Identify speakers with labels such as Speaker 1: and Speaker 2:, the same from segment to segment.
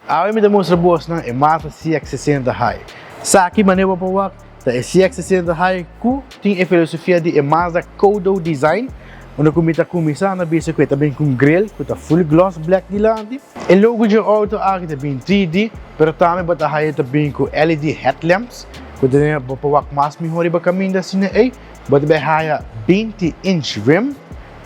Speaker 1: Awe mi ta mustra bosnan e Mazda CX-60 High. Saki manera bo por wak ta e CX-60 High ku tin e filosofia di e Mazda Kodo Design, unda ku mi ta kuminsá na bisa ku e ta bin ku un grill ku ta full gloss black dilanti. E logo dje outo aki ta bin 3D, pero tambe bo ta haya ta bin ku LED headlamps ku ta duna bo por wak mas mihó riba kaminda asina ei. Bo ta bai haya 20 inch rim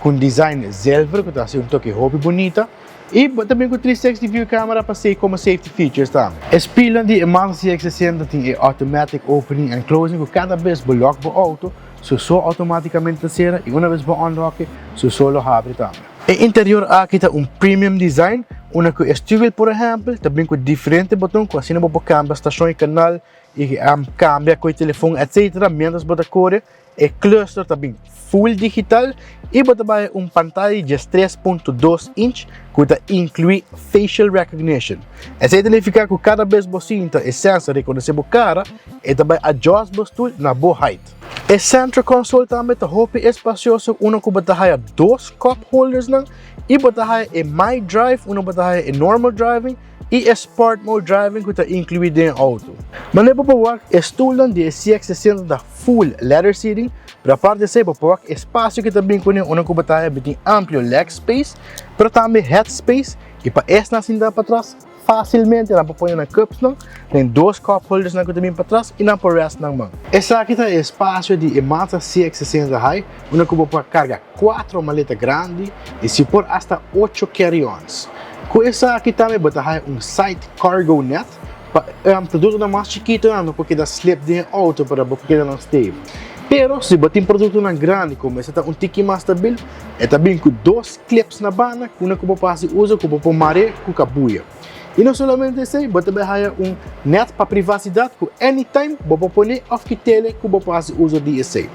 Speaker 1: ku un design zilver ku ta hasi un toke hopi bunita. Y bo ta bin cu 360 view camera pa sei como safety features tambe. E spielnan di e Mazda CX-60 tin e automatic opening and closing cu cada bes bo lock bo auto, su so automaticamente ta cera y una bes bo unlock e, su so lo habri tambe. E interior aki ta un premium design, unda cu e stuurwiel por ehempel ta bin cu diferente boton cu asina bo por cambia stacion y canal y cambia cu e telefon etc. Mientras bo ta core. E cluster ta bin full digital y bo ta bay un pantaya di 3.2 inch cu ta inclui facial recognition. Esey ta nifica cu cada bes bo sinta e sensor reconoce bo cara, e ta bay adjust bo stoel na bo height. E center console tambe ta hopi espacioso unda cu bo ta haya dos cup holders nan y bo ta haya e my drive unda bo ta haya e normal driving y e sport mode driving cu ta inclui den e auto. Manera bo por wak e stoelnan di e CX-60 ta full leather seating, pero aparte di esey bo por wak e espacio cu ta bin cune unda cu bo ta haya tin amplio leg space, pero tambe head space y pa esnan sinta patras facilmente nan por pone nan cupsnan den dos cup holdersnan cu ta bin patras y nan por rest nan man. Esaki ta e espacio di e Mazda CX-60 High unda cu bo por carga cuatro maleta grandi y si por hasta ocho carry-ons. Cu esaki tambe bo ta haya un side cargo net pa productonan mas chikitonan no por keda slip den e auto para bo por keda nan stable. Pero si bo tin productonan grandi como esta ta un tiki mas stabil, e ta bin cu dos clips na banda unda cu bo por haci uso cu bo por mare cu cabuya. Y no solamente esey, bo ta bay haya un net pa privacidad cu anytime bo por pone of kitele cu bo por haci uso di esey.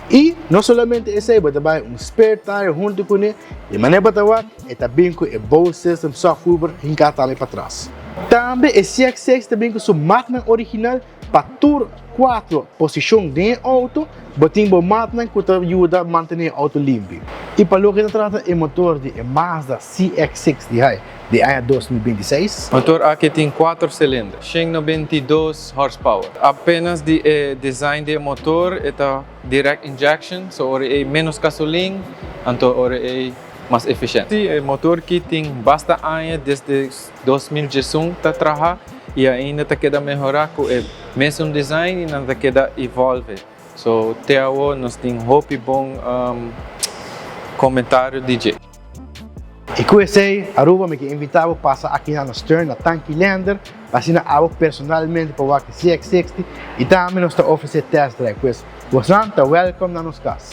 Speaker 1: Y no solamente esey, bo ta bay un spare tire hunto cune y manera bo ta wak e ta bin cu e Bose system subwoofer hinca tambe patras. Tambe e CX-6 ta bin cu su matnan original pa tur cuatro posicion den e auto, bo tin bo matnan cu ta yuda mantene e auto limpi. Y pa loke ta trata e motor di e Mazda CX-6 di hai di aña 2026.
Speaker 2: Motor aki tin cuatro cilinder, 192 horsepower. Apenas di e design di e motor e ta direct injection, so ora ei menos gasolin, anto ora ei mas eficiente. E motor ki tin basta aña desde 2011 ta traha y ainda ta keda mehora cu e mesun design y nan ta keda evolve. So te awo nos tin hopi bon comentario di dje.
Speaker 1: Y cu esey, Aruba mi ke invita bo pasa aki na nos turn na Tanki Lander pa asina abo personalmente por wak e CX-60 y tambe nos ta ofrece test drive. Pues bosnan ta welcome na nos cas.